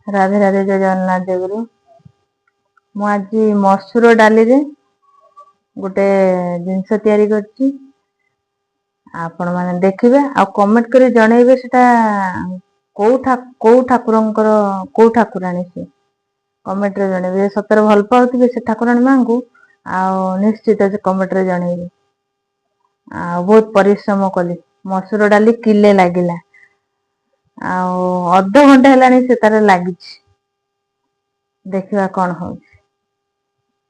ରାଧେ ରାଧେ, ଜୟ ଜଗନ୍ନାଥ, ଜୟଗୁରୁ। ମୁଁ ଆଜି ମସୁର ଡାଲିରେ ଗୋଟେ ଜିନିଷ ତିଆରି କରିଛି। ଆପଣମାନେ ଦେଖିବେ ଆଉ କମେଣ୍ଟ କରି ଜଣେଇବେ ସେଟା କୋଉ କୋଉ ଠାକୁରଙ୍କର, କୋଉ ଠାକୁରାଣୀ ସେ। କମେଣ୍ଟରେ ଜଣେଇବେ। ସତରେ ଭଲ ପାଉଥିବେ ସେ ଠାକୁରାଣୀ ମାଙ୍କୁ ଆଉ ନିଶ୍ଚିତ ସେ କମେଣ୍ଟରେ ଜଣେଇବେ। ଆଉ ବହୁତ ପରିଶ୍ରମ କଲି। ମସୁର ଡାଲି କିଲେ ଲାଗିଲା ଆଉ ଅଧଘଣ୍ଟା ହେଲାଣି ସେ ତାର ଲାଗିଛି। ଦେଖିବା କଣ ହଉଛି।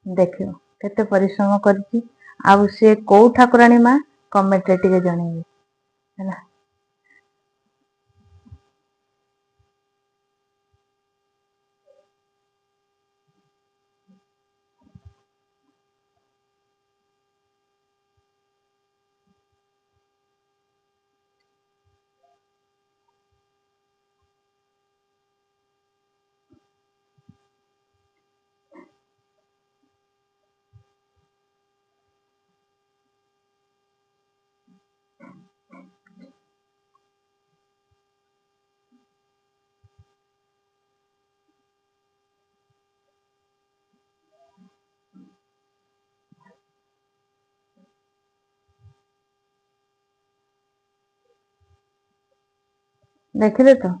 ଦେଖିବ କେତେ ପରିଶ୍ରମ କରିଛି ଆଉ ସେ କୋଉ ଠାକୁରାଣୀ ମା, କମେଣ୍ଟରେ ଟିକେ ଜଣେଇବେ। ହେଲା, ଦେଖିଲେ ତ?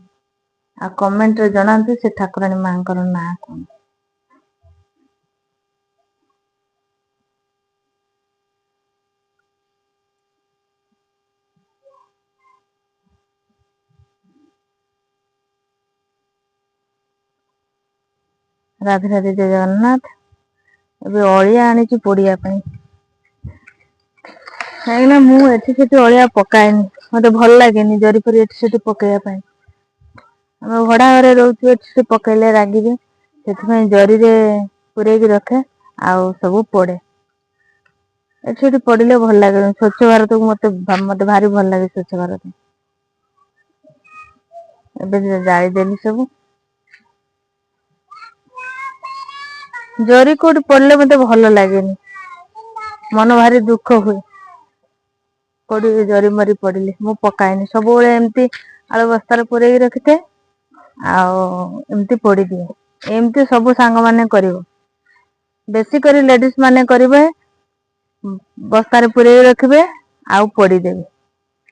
ଆଉ କମେଣ୍ଟରେ ଜଣାନ୍ତୁ ସେ ଠାକୁରାଣୀ ମାଙ୍କର ନାଁ କଣ। ରାଧେ ରାଧେ, ଜୟ ଜଗନ୍ନାଥ। ଏବେ ଅଳିଆ ଆଣିଛି ପୋଡିବା ପାଇଁ, କାହିଁକିନା ମୁଁ ଏଠି ସେଠି ଅଳିଆ ପକାଏନି। ମତେ ଭଲ ଲାଗେନି ଜରି ଫରି ଏଠି ସେଠି ପକେଇବା ପାଇଁ। ଆମେ ଭଡା ଘରେ ରହୁଛୁ, ଏଠି ସେଠି ପକେଇଲେ ରାଗିବେ। ସେଥିପାଇଁ ଜରିରେ ପୂରେଇକି ରଖେ ଆଉ ସବୁ ପୋଡେ। ଏଠି ସେଠି ପଡିଲେ ଭଲ ଲାଗେନି। ସ୍ୱଚ୍ଛ ଭାରତକୁ ମତେ ମତେ ଭାରି ଭଲ ଲାଗେ ସ୍ୱଚ୍ଛ ଭାରତ। ଏବେ ଜାଳିଦେଲି ସବୁ। ଜରି କୋଉଠି ପଡିଲେ ମତେ ଭଲ ଲାଗେନି, ମନ ଭାରି ଦୁଃଖ ହୁଏ କୋଉଠି ଜରି ମରି ପଡିଲେ। ମୁଁ ପକାଏନି। ସବୁବେଳେ ଏମିତି ଆଳୁ ବସ୍ତାରେ ପୂରେଇକି ରଖିଥାଏ ଆଉ ଏମିତି ପୋଡିଦିଏ। ଏମିତି ସବୁ ସାଙ୍ଗମାନେ କରିବ, ବେଶୀ କରି ଲେଡିଜ ମାନେ କରିବେ। ବସ୍ତାରେ ପୂରେଇ ରଖିବେ ଆଉ ପୋଡିଦେବେ।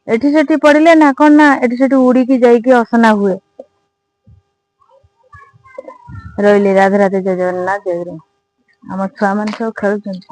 ଏଠି ସେଠି ପଡିଲେ ନା କଣ ନା ଏଠି ସେଠି ଉଡିକି ଯାଇକି ଅସନା ହୁଏ। ରହିଲି, ରାଧେ ରାଧେ, ଜୟ ଜଗନ୍ନାଥ, ଜୟ ଗୁରୁ। ଆମ ଛୁଆ ମାନେ ସବୁ ଖେଳୁଛନ୍ତି।